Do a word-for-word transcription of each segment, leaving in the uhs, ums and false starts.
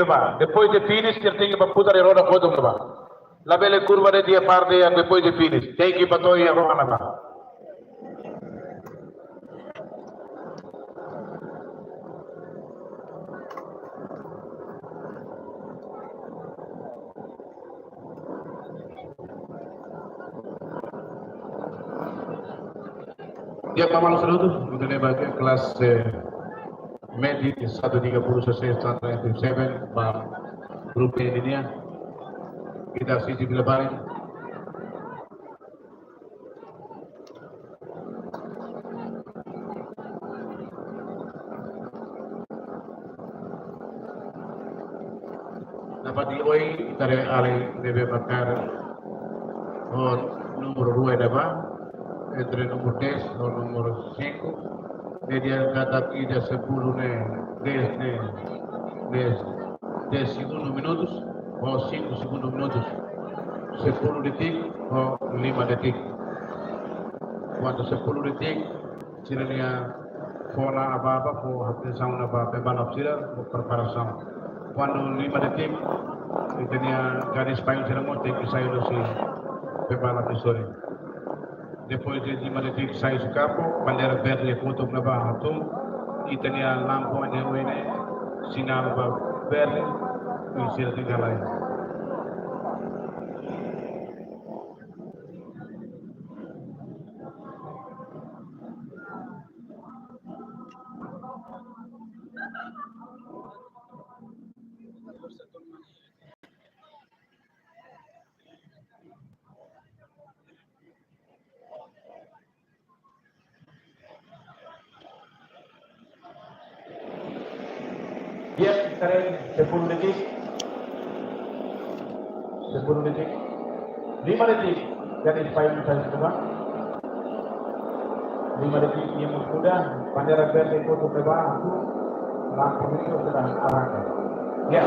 ba. Depois de finish, sira tenke ba putar iha roda kotuk ne'ebá. Labele kurva de'it iha parte iha depois de finish. Tenke ba to'o iha roda ne'ebá. Di'ak, maluk sira hotu, ita-nia ba kelas, eh, média satu tiga puluh cc standar F tujuh ba grupu ini nian. Ita sisi bila balik. Dapat di'oi, ita-nia alin ne'ebé ba kaer ho númeru rua ne'ebá, entre númeru dez ho númeru cinco, média katak ida sepuluh ne'e, dez ne'e, dez, dez segundu minutus, ho cinco segundu minutus, sepuluh detik ho lima detik. Kuandu sepuluh detik, sira-nia fó ona aba-aba, fó atensaun ona ba pembalap sira, fó preparasaun. Kuandu lima detik, ita-nia gadis payung sira mós tenke sai husi pembalap nia sorin. Depois de lima detik sai husi kampu, bandeira verde kotuk ne'ebá hatún, ita-nia lampu ane oin ne'e sinál ba verde, i sira tenke halai. Di'ak, ita-nia sepuluh detik. Sepuluh detik. Lima detik. Jadi, payung saya coba. Lima detik, ia muda. Bandeira verde kotuk ne'ebá, lampu hijau sudah arranka. Ya.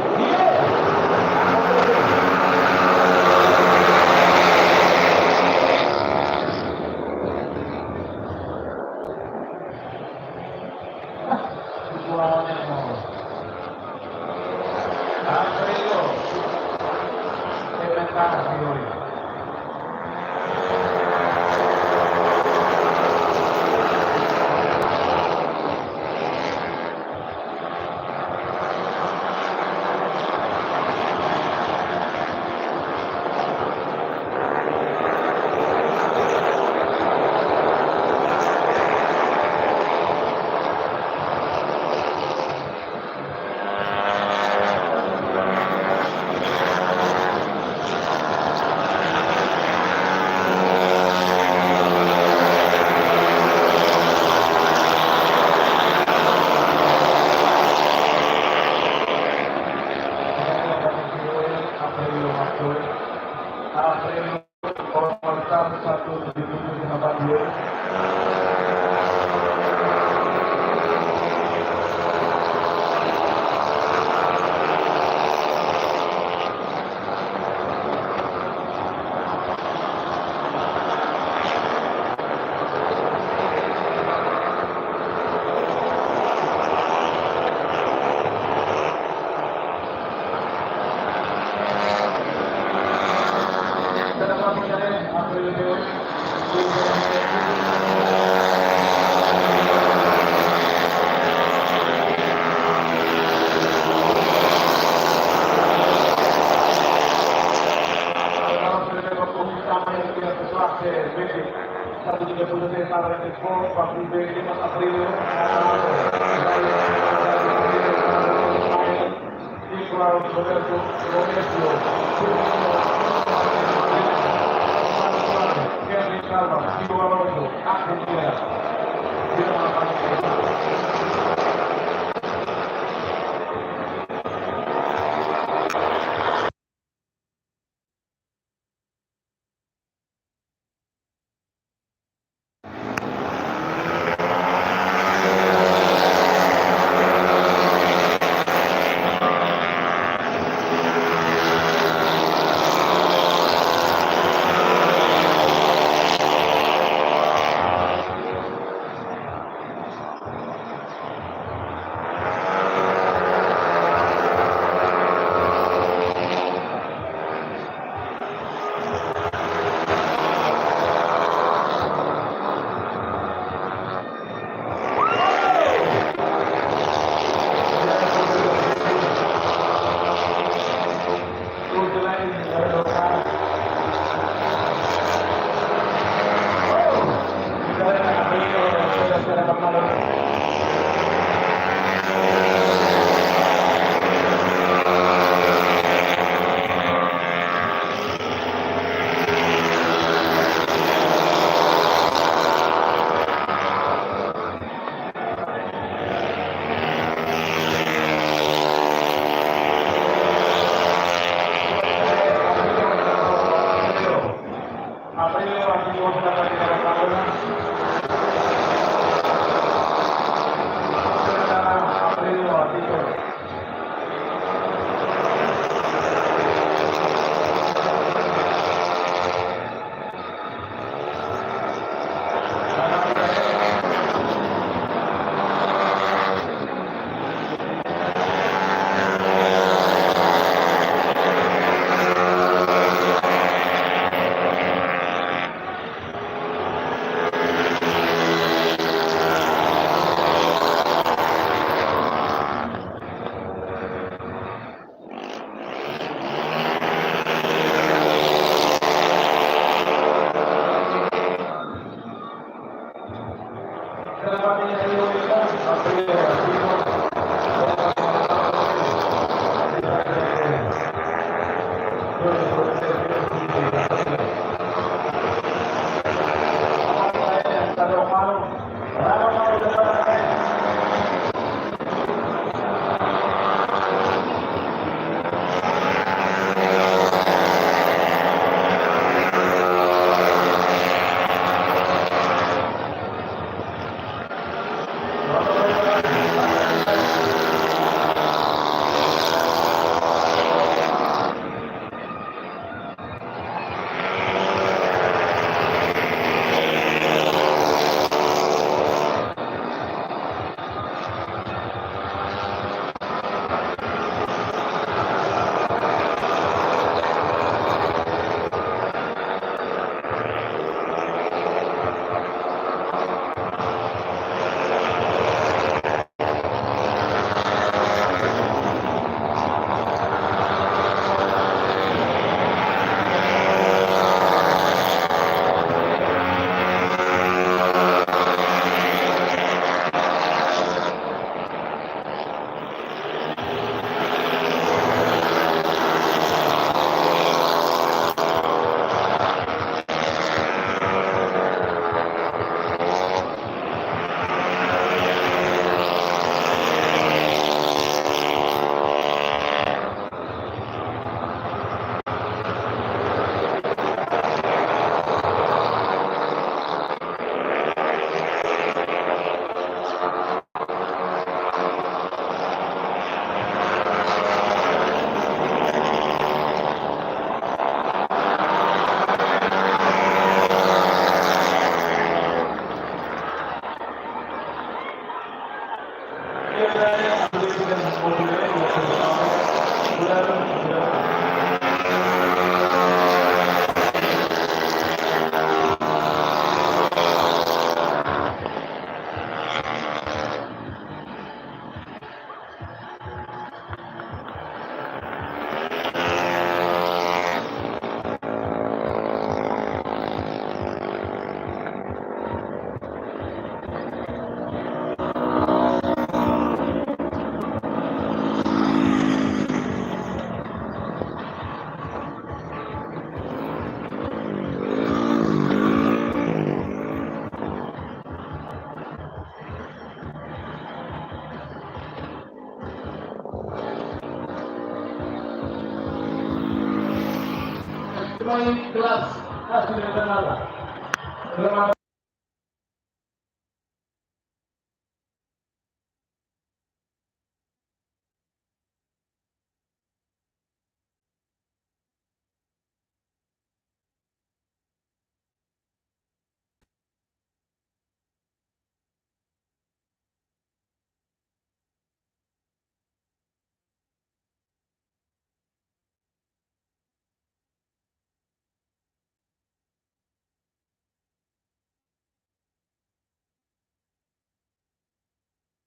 Kelas hasil yang terkenal.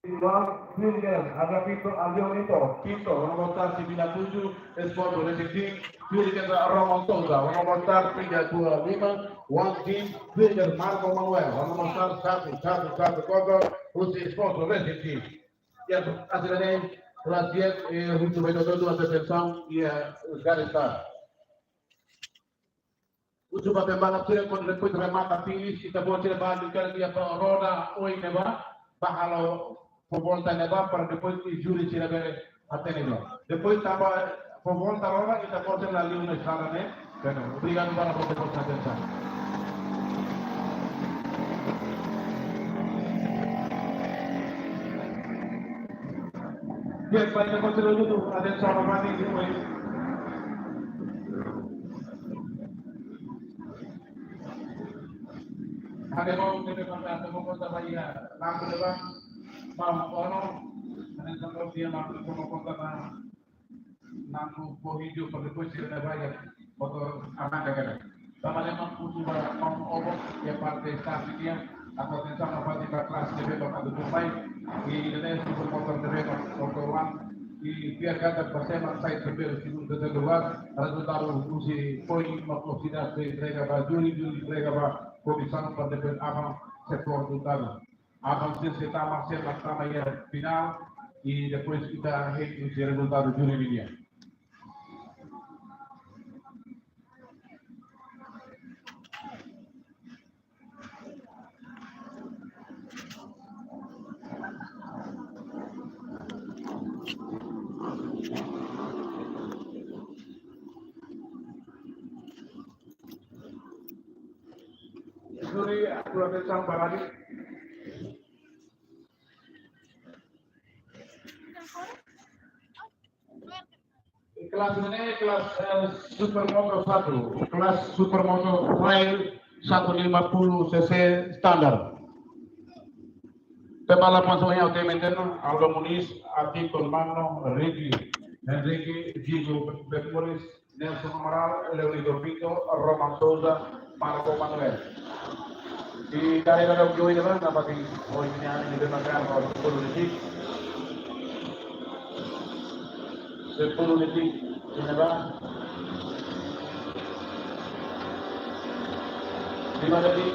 Igual, Wilder, Agapito, Alionito, Pinto, nomor satu sembilan tujuh, Sport Racing Team, Wilder Ramon Souza, nomor satu tiga dua lima, One Team, Wilder Marco Manuel, nomor satu satu satu kosong, husi Sport Racing Team. Ya, hasil ne'e, kelas dez, eh, husu ba ita hotu-hotu atensaun, ya, garis start. Husu ba pembalap sira kuandu depois remata finish, ita-boot sira bá liu kala iha roda oin ne'ebá, bá halo fó volta ne'ebá, para depois júri sira bele hatene. Depois tanba fó volta roda, ita-boot sira la liu ona estrada ne'e. Bueno, obrigadu ba ita-boot sira-nia atensaun. Bien, ba ita-boot sira hotu, atensaun ba ita-boot sira. Hade mo tebe mata toma konta ba iha lampu depan. Mau ono. Ane tama dia lampu toma konta ba lampu pohon hijau, para depois sira-nia ba iha motór arranka kada. Tanba ne'e mak husu ba maun Obo iha parte start nian, atu atensaun nafatin ba kelas ne'ebé ba atu tuir mai. I ida-ne'e super motor ne'ebé ba motór wan. I fiar katak ba sé mak sai primeiru, segundu, terseiru lugar, rezultadu husi poin mak seidauk sei entrega ba júri, júri entrega ba komisaun para depois aban sei fó rezultadu. Aban sei, sei tama, sei tama iha finál, i depois ita hein husi rezultadu júri nian. Júri, atu atensaun ba ita. Kelas ne'e, kelas, eh, Supermoto satu, kelas Supermoto Trail seratus lima puluh cc standar. Pembalap masuk yang otomatis, Aldo Muniz, Ati Kolmano, Ricky, Henrique, Diego Bermúdez, Nelson Amaral, Leonido Pinto, Roman Souza, Marco Manuel. I karrera daudaun ne'ebá, nafatin ohin nian ne'ebé mak iha sepuluh detik. Sepuluh detik, ne'ebá. Lima detik.